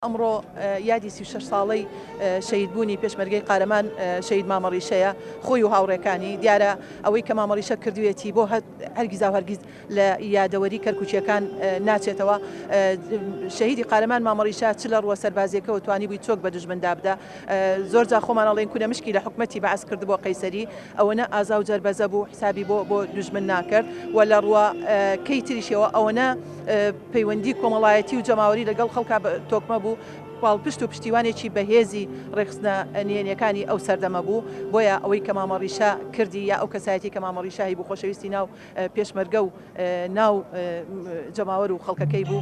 ئەمڕۆ یادی 36 ساڵەی شەهیدبوونی پێشمەرگەی قارەمان شەهید مامە ڕیشەیە خۆی و هاوڕێکانی دیارە ئەوەی کە مامە ڕیشە کردوێتی بۆ هەرگیزا و هەرگیز لە یادەوەری کەرکوکیەکان ناچێتەوە شەهیدی قارەمان مامە ڕیشە چ لە ڕووە سەربازیەکەوە توانیبووی چۆک بە دوژمن دابدا زۆر جا خۆمان ئەڵێن کونە مشکی لە حکومەتی بەعس کردبووە قەیسەری ئەوەنە ئازا و جەربەزە بوو حسابی بۆ بۆ دوژمن ناکرد و لە ڕووە کەی تریشەوە ئەوەنە پەیوەندی کۆمەڵایەتی و جەماوەری لەگەڵ خەڵکا تۆکمە بوو، پاڵپشت و پشتیوانێکی بەهێزی ڕێکخستنە نهێنیەکانی ئەو سەردەمە بوو، بۆیە ئەوەی کە مامە ڕیشە کردی یا ئەو کەسایەتی کە مامە ڕیشە هەیبوو خۆشەویستی ناو پێشمەرگە و ناو جەماوەر و خەڵکەکەی بوو،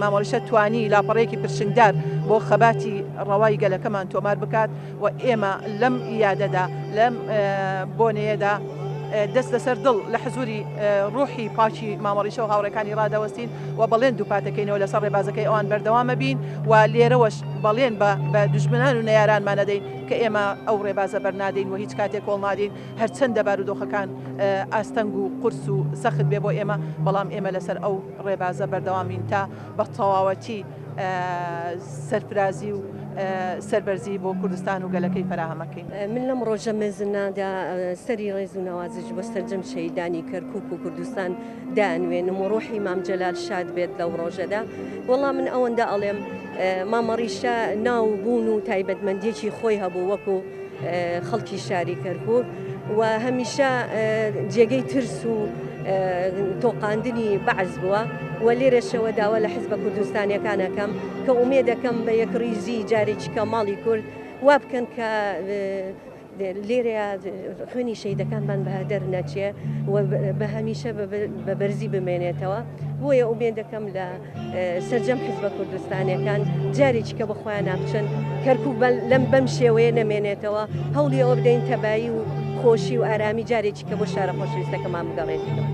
مامە ڕیشە توانی لاپەڕەیەکی پرشنگدار بۆ خەباتی ڕەوای گەلەکەمان تۆمار بکات و ئێمە لەم یادەدا لەم بۆنەیەدا دەست لەسەر دڵ لە حزوری ڕوحی پاکی مامە ڕیشە و هاوڕێکانی ڕادەوەستین و بەڵێن دووپاتەکەینەوە لەسەر ڕێبازەکەی ئەوان بەردەوامەبین و لێرەوەش بەڵێن بە بە دوژمنان و نەیارانمان ئەدەین کە ئێمە ئەو ڕێبازە بەرنادەین و هیچ کاتێک کۆڵ نادەین هەرچەندە بارودۆخەکان ئاستەنگ و قورس و سەخت بێ بۆ ئێمە بەڵام ئێمە لەسەر ئەو ڕێبازە بەردەوامین تا بە تەواوەتی سەرفرازی و سەربەرزی بۆ کوردستان و گەلەکەی فەراهەمەکەین. من لەم ڕۆژە مەزنەدا سەری ڕێز و نەوازش بۆ سەرجەم شەهیدانی کەرکوک و کوردستان دائەنوێنم و ڕۆحی مام جەلال شاد بێت لەو ڕۆژەدا. وەڵا من ئەوەندە ئەڵێم مامە ڕیشە ناو و بوون و تایبەتمەندیەکی خۆی هەبوو وەکو خەڵکی شاری کەرکوک و هەمیشە جێگەی ترس و تۆقاندنی بەعس بووە و لێرەشەوە داوا لە حزبە کوردستانیەکان ئەکەم کە ئومێدەکەم بە یەکڕیزی جارێکی کە ماڵی کورد وا بکەن کە لێرەیە خوێنی شەهیدەکانمان بە هەدەر نەچێ و بە هەمیشە بە بەرزی بمێنێتەوە بۆیە ئومێد دەکەم لە سەرجەم حزبە کوردستانیەکان جارێکی کە بە خۆیان نابچن کەرکوک لەم بەم شێوەیە نەمێنێتەوە هەوڵی ئەوە بدەین تەبایی و خۆشی و ئارامی جارێکی کە بۆ شارە خۆشەویستەکەمان بگەڕێنینەوە.